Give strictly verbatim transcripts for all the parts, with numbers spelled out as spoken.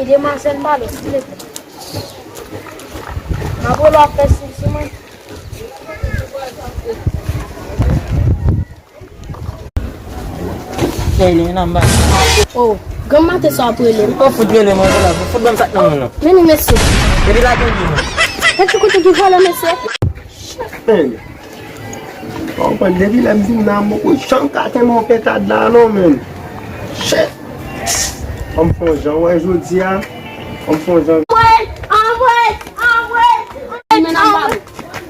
Demwazèl Malo, silvouplè. M ap rele w ap fè siy sou mwen. Ey, li nan ba. Oh, granm maten sa w ap rele m. Ou fout rele mwen, vòlè, ou fout ban m sa k nan men w lan. Men li, mesye. Epi la gen li, non. Gad ki kote ki vòlè, mesye. Ey. Ou konprann, depi lè m vin la, m poko janm ka kenbe yon pentad la, non, menm. Shit. An m fè yon jan, wè, jodi a, an m fè yon jan. Anmwey! Anmwey! Anmwey! Anmwey!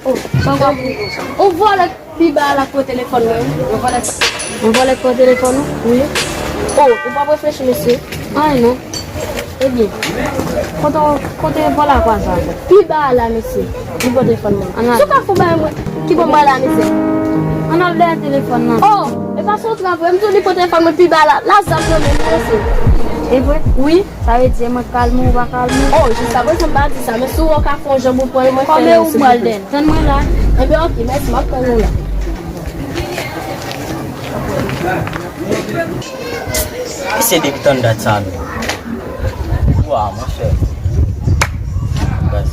Oh, sa w ap di konsa? Ou vòlè pi ba la pran telefòn mwen, wi. Yon vòlè, yon vòlè pran telefòn ou? Wi. Oh, ou p ap reflechi, mesye? Anyen non. Ebyen, kote, kote vòlè a kwaze a? Pi ba la, mesye. Li pran telefòn mwen. Ann al. Si w ka fè yon bagay mwen, ki bon bagay la, mesye? Ann al dèyè telefòn nan. Oh, e pa se yon trap vre. M di w li pran telefòn mwen pi ba la. La zam nan men li, mesye. E vre? Wi. Sa vle di, e mwen k pral mouri, ou pa k pral mouri? Oh, jiskaprezan m pa di sa, men si w wè w ka fè yon jan pou pran l, mwen fè l. Kòman ou pral dèyè l? Tann mwen la. Enben, oke, mèsi, m ap tann ou la. Misye depi tann dat sa, non. Wa, monchè. Baz.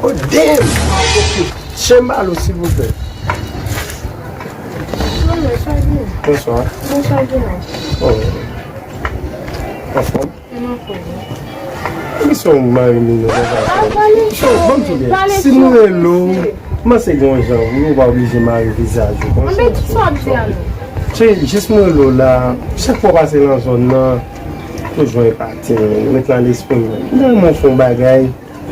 Oh, damn! Chen Malo, silvouplè. Bonswa. Bonswa, Gina. Oh. Anfòm? Mwen anfòm. Ki se yon mari minè konsa? Yo, ban m di w, si m rele w, m panse gen yon jan, wi, ou pa oblije mare vizaj ou konsa. Anben, ki sa w ap di a menm? Cheri, jis m rele w la, chak fwa w pase nan zòn nan, toujou enpati, mwen, met nan lespri m. M ta renmen w fè yon bagay.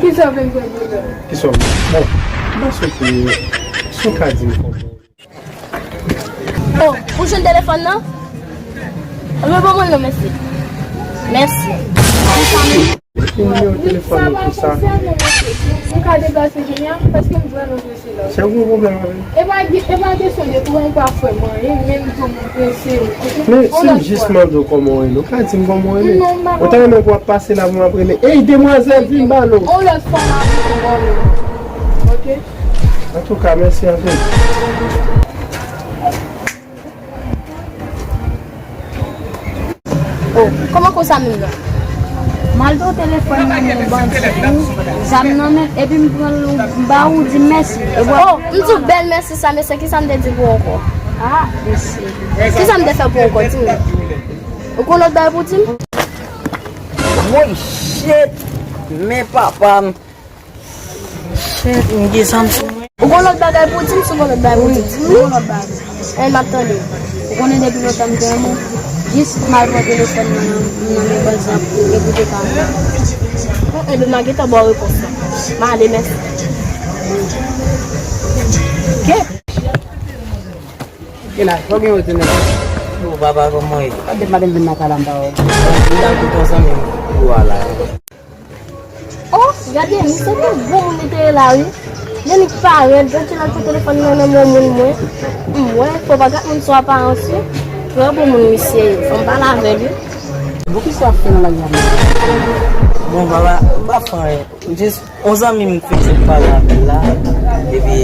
Ki sa w vle m fè pou ou menm? Ki sa w vle? Bon, m panse ke si w ka di m kòman. Oh, ou jwenn telefòn nan? Anben ban mwen l non, mesye. Mèsi. Ki nimewo telefòn ou pou sa? Ou ka deplase vini a? Paske m vrèman prese la. Se yon pwoblèm avè m. E pa, e pa kesyon de tou, ou pa fè m anyen, men m di w m prese. Men si m jis mande w kòman w rele, ou ka di m kòman w rele. Ou ta renmen pou w ap pase la pou m ap rele, ey, demwazèl, vin ba l. On lòt fwa m ap rele w. Oke? Antouka, mèsi anpil. Oh, kòman konsa menm nan? M al pran telefòn nan men bandi tou, zam nan men, epi m pran l, m ba ou, di m mèsi. Oh, m di w bèl mèsi sa, mesye, kisa m te di pou ou ankò? Ah, mesye. Kisa m te fè pou ou ankò, di m? Ou gon lòt bagay pou di m? Woy, shit! Men papa m. Shit, m gen zam sou mwen. Ou gon lòt bagay pou di m? Si w gon lòt bagay pou di m, di m li. Wi, m gon lòt bagay. Enben, m ap tande w. Ou konnen depi lontan m te renmen w. Jis m al pran telefòn nan, nan men bandi ap ekoute pa m. Enben, m a gentan ba w repons lan. M ale, mèsi. Oke. Gen la, fò gen wote nèg. Bon, papa, kòman w ye? Pa gen maten m vin lakay la, m pa wè w. M t al kote yon zanmi m pou a la. Oh, gade, misye te bon moun li te ye la, wi. Yannick parèt, gad jan l al pran telefòn nan nan men yon moun mwen. M wè, fò w pa gad moun sou aparans, wi. Trè bon moun misye ye, fò m pale avè l, wi. Bon, kisa w ap fè nan lari a menm? Bon, papa, m pa fè anyen. Jis, yon zanmi m fenk sot pale avè l la, epi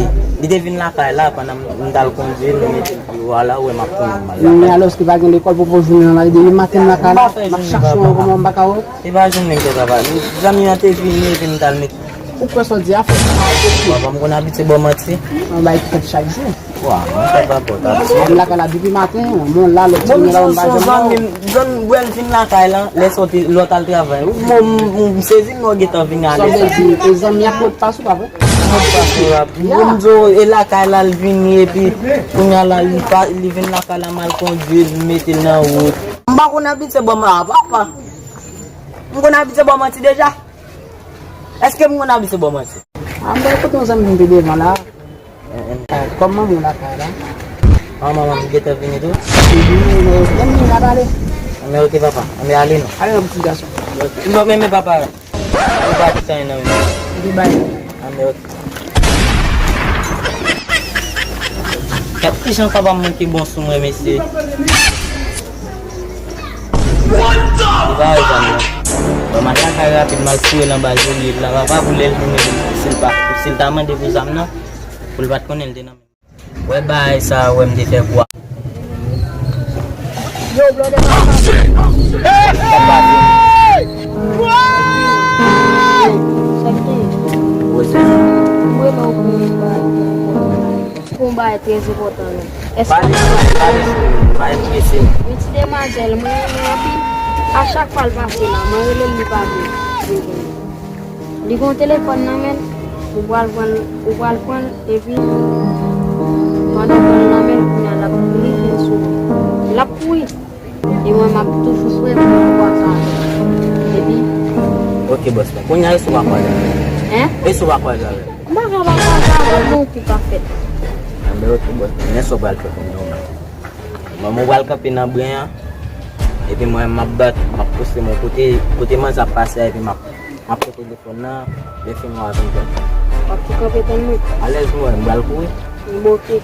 li te vin lakay la pandan m, m t al kondui l, nou mete l pi wo a la, ou wè m ap tounen m al lakay. Men alòske pa gen lekòl, popo jounen an la, li depi maten m lakay la, m ap chache w ankò, m pa ka wè w. E pa jounen m te travay. Zanmi an te vini epi m t al met. Ou kwè sa w di a fò? Papa, m konn abitye ba w manti. Yon bagay ki fèt chak jou. Wa, mwen fè pa bòt ap di. M lakay la depi maten, mwen la, lòt jounen la, mwen pa janm wè w. Zanmi m, zanmi m, wè l vin lakay la, lè sòti, lè w t al travay. Mwen, m, m sezi, mwen gentan vini ale. Sa w vle di, e zanmi ap modpas ou pa vre? Modpas mwen ap. Mwen m di w, e lakay la l vini, epi kounye a la, li pa, li vin lakay la mal kondui, li mete l nan wout. M pa konn abitye ba w manti, papa. M konn abitye ba w manti deja? Èske m konn abitye ba w manti? A, m wè kote yon zanmi m te devan la. Kòm manman w lakay la? A, manman m gentan vini tou? Li vini, men, men, n a pale. Anben, oke, papa. Anben, ale non. Ale non, pitit gason. Non, men, men, papa. Ou pa kite anyen nan men m. Li bay. Anben, oke. Gad kijan papa m manke bon sou mwen, mesye. Li pa wè zam nan. Bon, m al lakay rapid, m al foure l anba zolye l la. Papa, pou lè l tounen, si l pa, si l ta mande pou zam nan, pou l pa t konnen l te nan men m. Wè bagay sa, wè m te fè kwa. Yo, blòdè pa pase. Sa k gen? Mwen la ou pou mwen bay. Pou yon bagay trè enpòtan, non. Èske pale sou li, pale sou li, pa enterese m. Yon ti demwazèl, mwen renmen anpil. A chak fwa l pase la, mwen rele l, li pa vin. Li gen yon telefòn nan men l, ou pral pran l, ou pral pran l, epi pandan w pran l nan men l, kounye a l ap kouri vin sou ou. L ap kouri. E mwen, m ap toujou prè pou mwen kwa sa. Epi. Ok, bòs mwen. Kounye a, e si w pa kwaze avè l? Hein? E si w pa kwaze avè l? M pa ka pa kwaze avè l, bon, kou ka fèt. Anben, ok, bòs mwen. Men sa w pral fè pou mwen, non. Mwen, mwen pral kanpe nan bren an. Epi mwen, m ap bat, m ap poste mwen kote, kote manzè ap pase a, epi m ap, m ap pran telefòn nan, lè fini w a vin jwenn. W ap tou kanpe tann mwen? Alèz mwen, m pral kouri. M boke.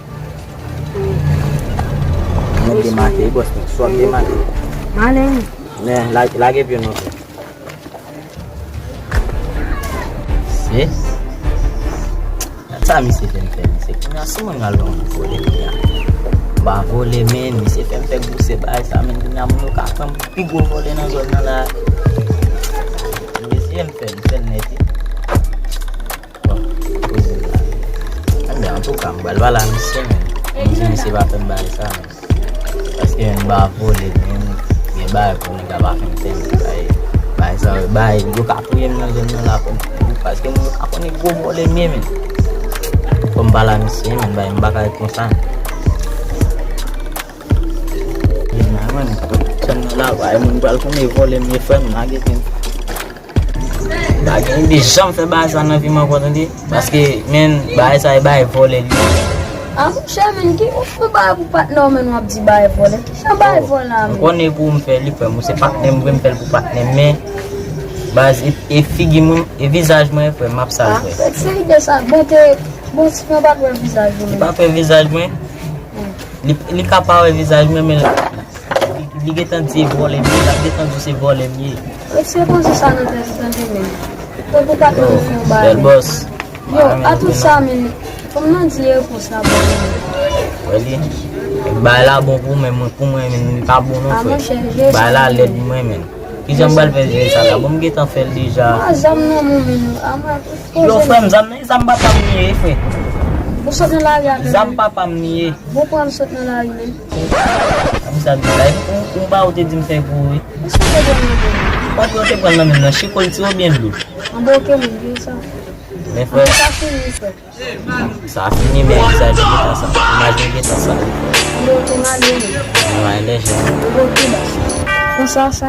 M ap demake, wi, bòs mwen, si w ap demake. M ale, wi. Men, la-, lage pye w non. Se sa misye fè m fè, misye. Kounye a, si mwen al ban moun vòlè, kounye a. M pa vòlè, men, misye fè m fè gwosè bagay sa, men, kounye a, moun yo ka kwè m pi gwo vòlè nan zòn nan la. Mesye, m fè l, m fè l nèt, wi. Bon, koze la. Anben, antouka, m pral pale a misye, men. M di misye pa fè m bagay sa, men. Paske m pa vòlè, men gen bagay pou nèg la pa fè m fè, men bagay, bagay sa yo, bagay, yo ka touye m nan zòn nan la, paske moun yo ka konnen gwo vòlè m ye, men. Fò m pale a misye, men, bagay, m pa ka ret konsa. Gen nan, men, zòn nan la, bagay, moun pral konnen vòlè m ye, frè m, lage pye m. Pa gen ide janm fè bagay sa nan vi m ankò, tande. Paske, men, bagay sa, e bagay vòlè li ye. A, monchè, men, ki ou fè bagay pou patnè w, men, w ap di bagay vòlè? Ki jan bagay vòlè a, men? M konnen pou m fè li, frè m, ou se patnè m vre, m fè l pou patnè m, men, baz, e, e figi mwen, e vizaj mwen, frè m, m ap sa l, frè. A, se ide sa, bon, te, bon, si mwen pa t wè vizaj ou, men. Li pa t wè vizaj mwen? Li, li ka pa wè vizaj mwen, men li, li gentan di e vòlè m ye, l ap gentan di se vòlè m ye. Retire panse sa nan tèt ou, tande, men. Tankou pa t nan fè yon bagay. Bèl bòs. Yo, a tout sa, men, fanm nan di repons la bon. Wè li, bagay la bon pou mwen, men pou mwen, men, li pa bon non, frè. Bagay la lèd mwen, men. Kijan m pral fè jere sa la? Bon, m gentan fè l deja. A, zam nan men w, men. A, mwen, yo, frè m, zam nan, zam papa m li ye, frè. Bon, sot nan lari a, men. Zam papa m li ye. Bon, pran m sot nan lari, men. Kòmsa di la, ou, ou pa ou te di m fè pou ou, wi. Èske ou te pran nan men m? Ou te pran nan men m nan chikòl ti oubyen dlo? Anba oke moun, di sa. Men frè. Anba sa fini, frè. Sa fini, men vizaj mwen gentan sa. Imaj mwen gentan sa, wi, frè. Anba oke m ale, wi. Mwen al lèje. Anba oke bas. Konsa sa.